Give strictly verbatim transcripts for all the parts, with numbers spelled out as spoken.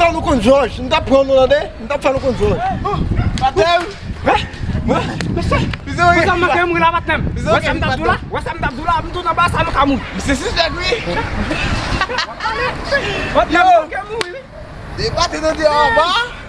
Nou konn Jòj, nou t ap pran nou tande, nou t ap fè nou konn Jòj. Patnè m. Wè sa m t ap di w la, wè sa m t ap di w la, m tout anba sa nou ka mouri. Misye sispèk wi. Yo. Debate nan deyò anba.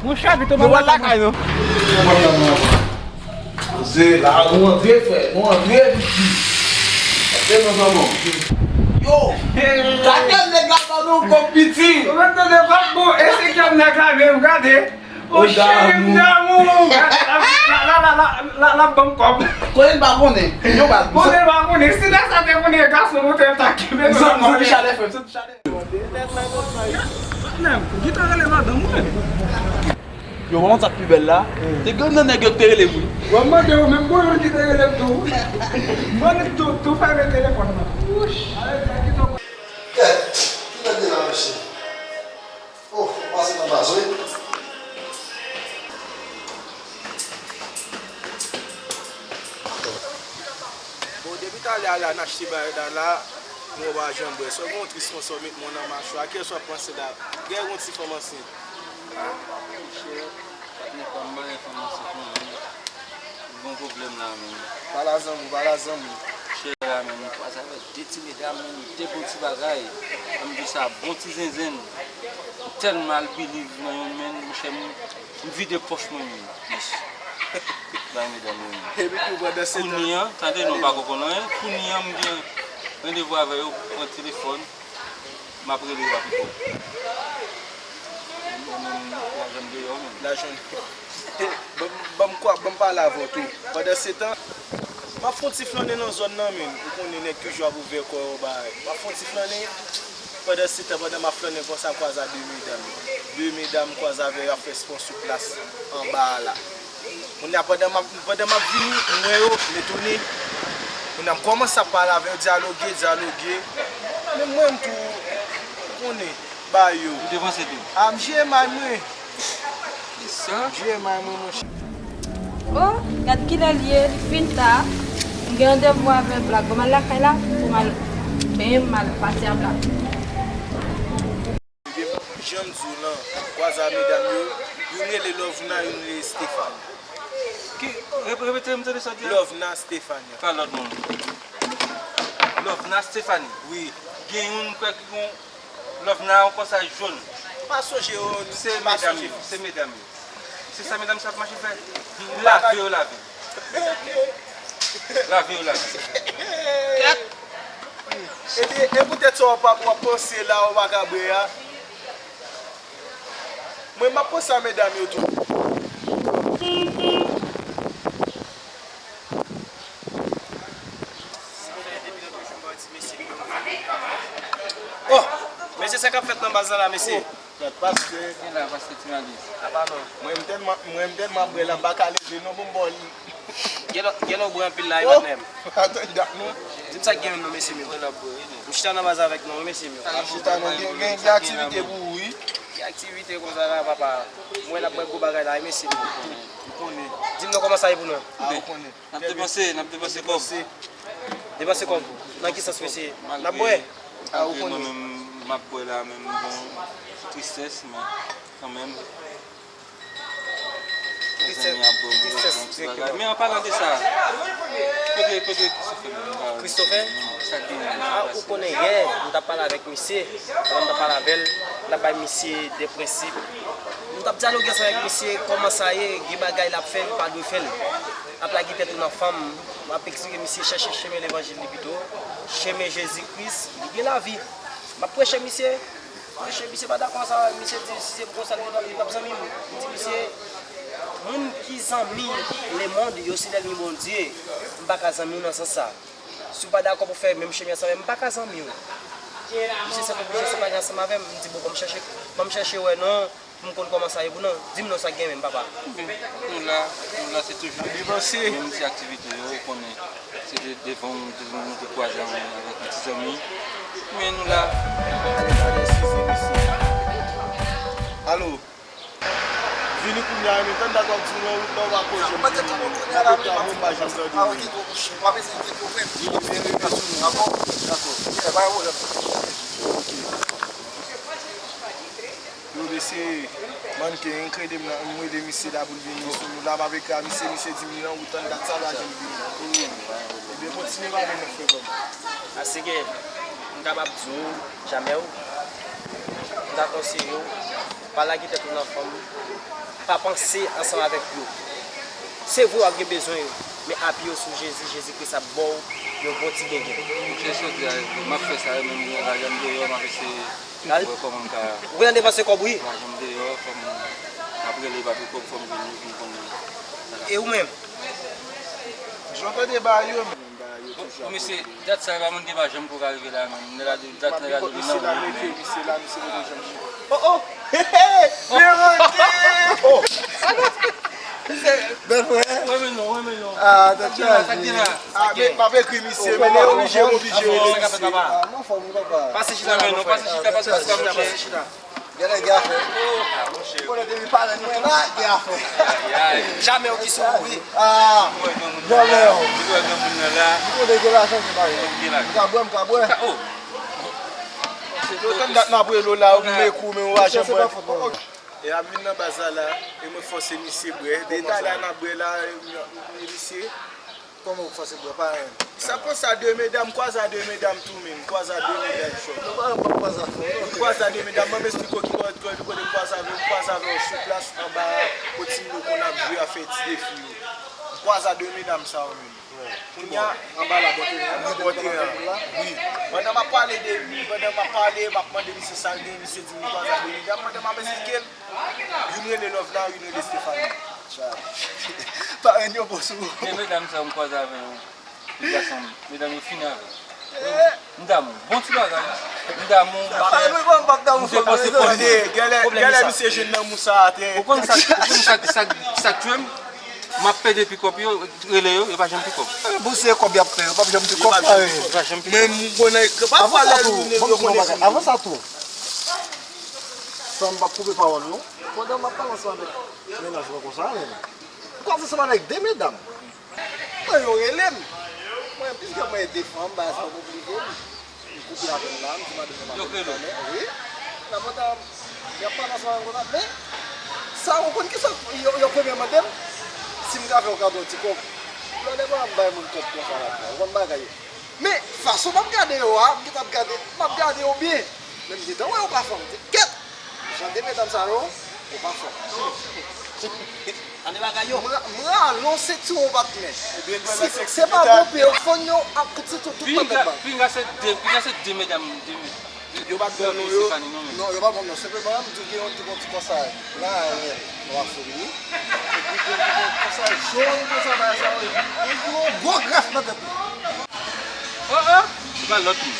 Monchè, nou pral lakay nou. Se la nou antre frè, nou antre piti. Antre nan zanman. Yo, gade nèg la ban nou kòb piti. Ou mèt tande pa bon, e se kèm nèg la menm, gade. O cheri m damou. Gade, la, la, la, la, la, la, la, ban m kòb. Konnen l pa konnen. Yo pa. Konnen l pa konnen. Si nèg sa te konnen gason nou te ta kenbe nou. Zanmi chalè frè m, zanmi chalè. Patnè m, gita rele madanm ou menm. Yo, pa konn sa k pi bèl la? Te gen nan nèg yo ki te rele m wi. Mwen mande w menm, gon youn ki te rele m tou. Mwen li tou, tou fèmen telefòn nan. Kèt, ki nèg de la mesye? Oh, pase nan baz wi. Bon, depi talè a la, n achte bagay la la, nou pa janm bwè. Sò gen yon tris konsa w met mwen nan machwa. Kiyès w ap panse la? Gen yon ti fanm ansent. Ah, monchè, patnè pa m bay enfòmasyon pou mwen. Bon pwoblèm la menm. Pale a zanmi w, pale a zanmi w. Chè la menm, m kwaze avèk de ti medam menm, de bon ti bagay. An m di sa, bon ti zenzenn. M tèlman al biliv nan youn menm, monchè, m, m vide pòch mwen menm. Bay medam yo menm. Epi tou pandan se tan. Kounye a, tande non, pa konprann anyen. Kounye a, m gen randevou avè yo, pran telefòn. M ap rele w rapid. Ou menm, lajan deyò menm. Lajan deyò. Ban m, ban m kwa, ban m pale avè w tou. Pandan se tan, m ap fè yon ti flannen nan zòn nan menm. Ou konnen nèg toujou ap ouvè kò yo bagay. M ap fè yon ti flannen. Pandan se tan, pandan m ap flannen konsa, m kwaze a de medam. De medam m kwaze avè yo ap fè spò sou plas anba a la. Kounye a, pandan m ap, pandan m ap vini, m wè yo, m etone. Kounye a, m kòmanse ap pale avè yo, dyaloge, dyaloge. Men mwen, m tou, ou konnen, ba yo. Ou te panse tou? A, m jeye may mwen. Kisa? M jeye may mwen, monchè. O, gad kilè l ye, li fin ta. M gen randevou avè Black. Bon, m al lakay la pou m al benyen m, m al pati a Black. Ebyen, jan m di w lan, m kwaze a medam yo, youn rele Lovna, youn rele Stéphanie. Ki, rep-, repete, m tande sa w di a? Lovna Stéphanie. Pa lòt moun. Lovna Stéphanie. Wi. Gen youn m kwè ki gon Lovna yon kòsaj jòn. M pa sonje yo, m pa sonje. Se medam yo, se medam yo. Se sa medam sa ap mache fè. Lave yo lave. Lave yo lave. Kèt! Ebyen, e poutèt sa w ap, w ap panse la, w pa ka bwè a. Mwen, m ap panse a medam yo tou. Oh! Mesye, sa k ap fèt nan baz la la, mesye? Gad pastè. Gen la, pastè Timalis. Apa non. Mwen, m tèlman, mwen, m tèlman ap bwè la, m pa ka leve non pou m ba w li. Gen lè, gen lè w bwè anpil la, wi, patnè m. Atann dat non. Di m sa k gen menm non, mesye m yo. M chita nan baz avèk nou, wi, mesye m yo. Ap chita non, gen, gen, gen aktivite pou ou, wi. Gen aktivite konsa la, papa. M wè n ap bwè gwo bagay la, wi, mesye m yo. Ou konnen. Di m non kòman sa ye pou nou. A, ou konnen. N ap depanse, n ap depanse kòb. Depanse kòb? Nan ki sans, mesye? N ap bwè? A, ou konnen. Malgre mwen menm, m ap bwè la, men m gen yon tristès, men kanmenm. Tristès, tristès, men an palan de sa, kote, kote Christopher menm? Christopher? Sa k gen menm? A, ou konnen yè, m t ap pale avèk misye. Pandan m t ap pale avè l, m t ap bay misye de prensip. M t ap dyaloge ansanm avèk misye, kòman sa ye, gen bagay l ap fè, li pa dwe fè l. Ap lage tèt ou nan fanm, m ap eksplike misye chèche chemen levanjil li pito, chemen Jezi Kris, li gen lavi. M ap preche misye, preche misye pa dakò ansanm avè m, misye di si se pou konsa li p ap, li p ap zanmi m. M di misye, moun ki zanmi lemonn yo se lènmi Bondye. M pa ka zanmi w nan sans sa. Si w pa dakò pou fè menm chemen ansanm avè m, m pa ka zanmi w. Misye sèt oblije separe ansanm avè m. M di bon, ban m chèche, ban m chèche wè non. Pou m konn kòman sa ye pou nou. Di m non sa k gen menm, papa. Ebyen, nou la, nou la se toujou menm ti aktivite yo, ou konnen. Se te devan nou te, nou te kwaze avèk yon ti zanmi. Men nou la. Alo. Vini kounye a, men tann dat w ap di m nan wout la, w pa koze m. Ou pa janm tande m. Vini, vini, vini sou nou. Dakò. Ok. Yo, men Se mannequin, enkrede m nan, m rele misye la pou l vini sou nou la, m ap ekri a misye, misye di m li nan wout, ann dat sa la, jan l vini. Ebyen, kontinye pale non, frè pa m. Asike, m kapab di w, Jamèl, m ta konseye w, pa lage tèt ou nan fanm, pa panse ansanm avèk yo. Se vre w ap gen bezwen yo, men apiye w sou Jezi, Jezi Kris ap ba w yon bon ti gengen. Monchè, jodi a, m ap fè sa, menm mwen, lajan m deyò, m ap eseye Al. Wè kòman m ka Ou gen depanse kòb, wi. Lajan m deyò, fò m, m ap rele papi kòb, fò m vin, vin konn sa k ap E ou menm? Jan w tande ba yo, men ba yo toujou ap Mesye, dat sa, e pa moun ki pa janm ko ka rive la, menm. Nèg la di, dat nèg la di, non, misye la, misye la, misye pa janm. Oh, oh! He, he! Verite! Oh! Bèl frè. Renmen non, renmen non. Ah, tèt chaje. Ah, men m ap ekri misye, men li oblije, m oblije rele misye. Ah, m anfòm wi, papa. Pase chita, non, pase chita, pase chita, pase chita. Genlè gen afè. Ou konnen depi pale mwen la, gen afè. Jamèl ki sou ou, wi. Ah, Jamèl. Ou konnen gen lajan, gen bagay. M ka bwè, m ka bwè. Yo tann dat m ap rele w la, ou m ekri w, men ou pa janm bwè. E ap vin nan baz la la, e mwen fòse misye bwè. Depi talè a n ap bwè la, e, e misye. Kòman ou fòse bwè? Pa anyen. Sa konsa de medam, m kwaze a de medam tou, men m kwaze a de medam chòt. Nou pa, pa kwaze afè. M kwaze a de medam, ban m esplike w ki bò, kote, kote m kwaze avè w, m kwaze avè w sou plas anba a, kote nou konn ap jwe a fè ti defi yo. M kwaze a de medam sa yo menm. Kounye a, anba la, bò teren an. Bò teren an. Wi. Pandan m ap pale de, pandan m ap pale, m ap mande misye sa l gen, misye di m li kwaze a de medam, pandan m ap esplike l, youn rele Love la, youn rele Stephanie. Tcha. Parenn yo bon sou ou. Men medam sa yo m kwaze avè yo, ti gason, medam yo fini avè yo. M damou. Bon ti bagay. M damou, monchè. M depanse kòb mwen. Genlè, genlè misye jwenn nan mousa atè. Ou konn sa, ou konn sa, sa, sa k tchwe m? M ap pede pikòp yo, rele yo, yo pa janm pikòp. Bon, se kòb y ap fè, yo p ap janm pikòp. Yo pa janm pikòp. Men m konnen, pafwa lè yo konnen. Avan sa tou, San m p ap koupe pawòl nou. Pandan m ap pale ansanm avèk mennaj mwen konsa, men, m kwaze ansanm avèk de medam. Mwen, yo rele m. Mwen, piske mwen e de fanm, bagay sa yo konplike m. M koupe apèl la, m di madanm nan m ap rele talè. Wi. La pandan y ap pale ansanm avèk mwen konsa, men sa ou konn kisa yo, yo premye mande m? Si m ka fè yo kado yon ti kòb. Lòt lè m bay moun kòb konsa la, ou konn bagay yo. Men, fason m ap gade yo a, m gentan ap gade, m ap gade yo byen. Men m gentan wè yo pa fè m. M di, kèt! Jan de medam sa yo, yo pa fè m. Tande bagay yo. M ra-, m rale yon sentiwon patnè. Si se pa bon pye yo fann yo ak kout sentiwon tout patnè ban. Pinga se de, pinga se de medam, de medam. Yo pa t ban nou yo. Non, yo pa ban m non. Senpleman, m di w gen yon ki gon ti konsèy. La, rèd, nwa sou li. Epi gen yon ti konsèy jòn konsa, bagay sa yo. Yon gwo grèf nan tèt li. Oh, oh! Se pa lòt moun.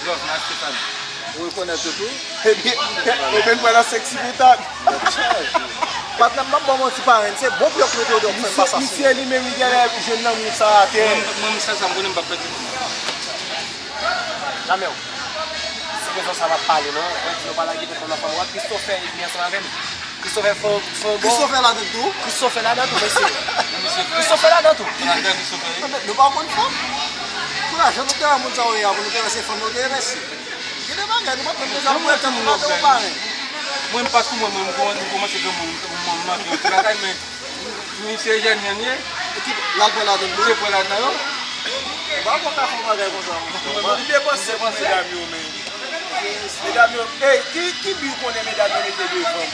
Love nan Stéphanie. Ou rekonèt yo tou? Ebyen, ebyen, m pral nan sexy method. Tèt chaje. Patnè m, m ap ba w manti parenn, se bon pou yo k mete yo deyò pou fè m pa sa. Misye li menm, li genlè jwenn nan moun sa atè. Mwen, mwen, sa, sa, m konnen m p ap pèdi. Jamèl. Sou rezon sa m ap pale non. Mwen di nou pa lage tèt nou nan fanm. Wè Christopher, li ansanm avè m. Christopher fè, fè bon. Christopher ladan tou? Christopher ladan tou, mesye. Christopher ladan tou. Ladan Christopher, wi. Nou pa konn fanm. Kounye a, jan nou te wè moun sa yo ye a, pou nou te wè se fanm yo te ye, mesye. Gen de bagay, nou pa t menm bezwen pran tan pou nou gade yon parenn. Mwen, m pa sou mwen, mwen, m kòmanse, m kòmanse granmoun, m, m, m manke yon ti bagay, men Misye Jènyen ye. Epi l al pran ladan tou. Misye pran ladan yo. Ou pa konn ka fè yon bagay konsa, monchè. Li depanse pou medam yo, men. Medam yo, ey, ki, ki bi w konnen medam yo mete devan m?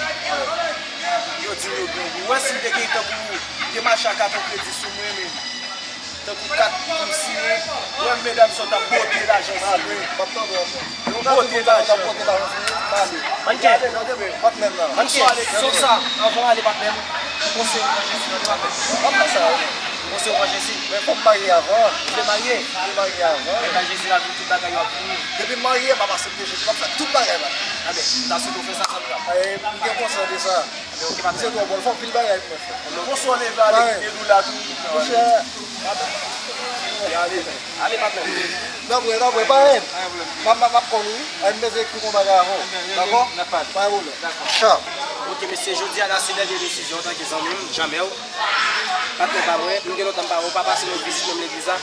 Yo di m yo gen gou. Ou wè si m te gen tankou, te mache ak katon kredi sou mwen, men. Tankou kat pou m siyen, ou wè medam sa w t ap bote lajan sou mwen. Bote lajan. Manke. Manke. Sof sa, anvan w ale patnè m, m konseye w pran Jezi nan non a Papa. W ap fè sa, wi. M konseye w pran Jezi. Men fò m marye avan. Ou vle marye? M vle marye avan. Ebyen Jezi la di tout bagay yo ap fini. Depi m marye, m ap aksepte Jezi, m ap fè tout bagay la. Ebyen, m ta swete w fè sa, sa m ka. E, m gen konsyans de sa. Ebyen, oke, patnè. Se twò bon, fò anpil bagay pou mwen fè. Konsa w leve ale kite nou la tou. Monchè. Ale. Ale, patnè. Nan vre, nan vre, pa anyen. M ap, m ap, m ap konn, wi. Ay, m bezwen ekri yon bagay avan w. Dakò? Pa gen pwoblèm. Dakò. Sharp. Oke, mesye, jodi a, n a se dènye desizyon antanke zanmi m, Jamèl. Patnè pa mwen, m gen lontan m pa wè w, pa pase nou vizit menm legliz la.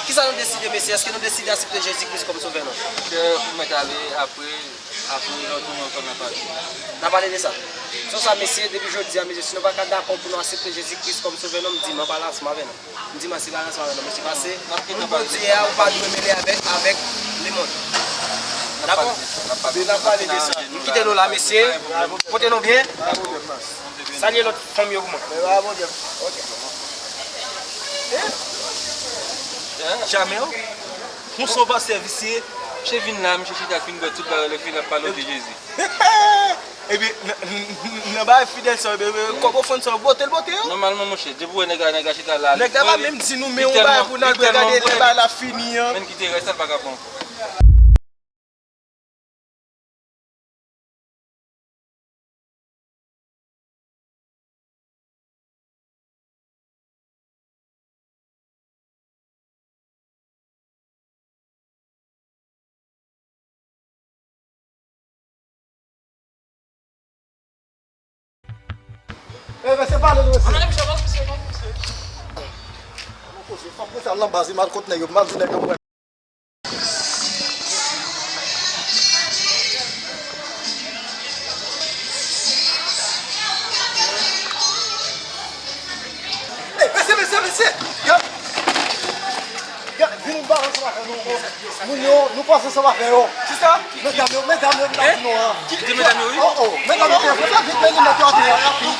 Kisa nou deside, mesye? Èske nou deside aksepte Jezi Kris kòm Sovè nou? Monchè, ou mèt ale, apre, Apre lè w tounen ankò n a pale. N a pale de sa. Se sa, mesye, depi jodi a, mesye, si nou pa ka dakò pou nou aksepte Jezi Kris kòm Sovè nou, m di m an pa ansanm avè nou. M di m an se pa ansanm avè nou, mesye, paske pou Bondye a, ou pa dwe mele avèk, avèk lemonn. Dakò? N ap pale de sa. M kite nou la, mesye. Pote nou byen. Salye lòt fanmi yo pou mwen. Jamè, konsa w pastè visye, misye vin la, misye chita fin bwè tout bagay, lè fini ap pale de Jezi. Epi, nan, nan, nan bagay fidèl sa, epi, epi, kòb ofrann sa, bote l bote yo. Nòmalman, monchè, depi w wè nèg la, nèg la chita la, nèg la pa menm di nou, men yon bagay pou n al bwè, gade lè bagay la fini an. Men kite rès la, l pa ka pran ankò. E, mesye, pale nou, mesye. Ann ale, mesye, ann ale, mesye. Ann koze, fòk mwen fè l nan baz, li mal kot nèg yo, mal di nèg yo pou mwen. Ey, mesye, mesye, mesye! Gad! Gad, vin nou pale ansanm avè nou. Moun yo, nou panse sa va fè yo. Kisa? Medam yo, medam yo, medam yo, an. Ki medam yo, wi? Oh, oh, medam yo, fè vit, men li mèt yo atè a, rapid.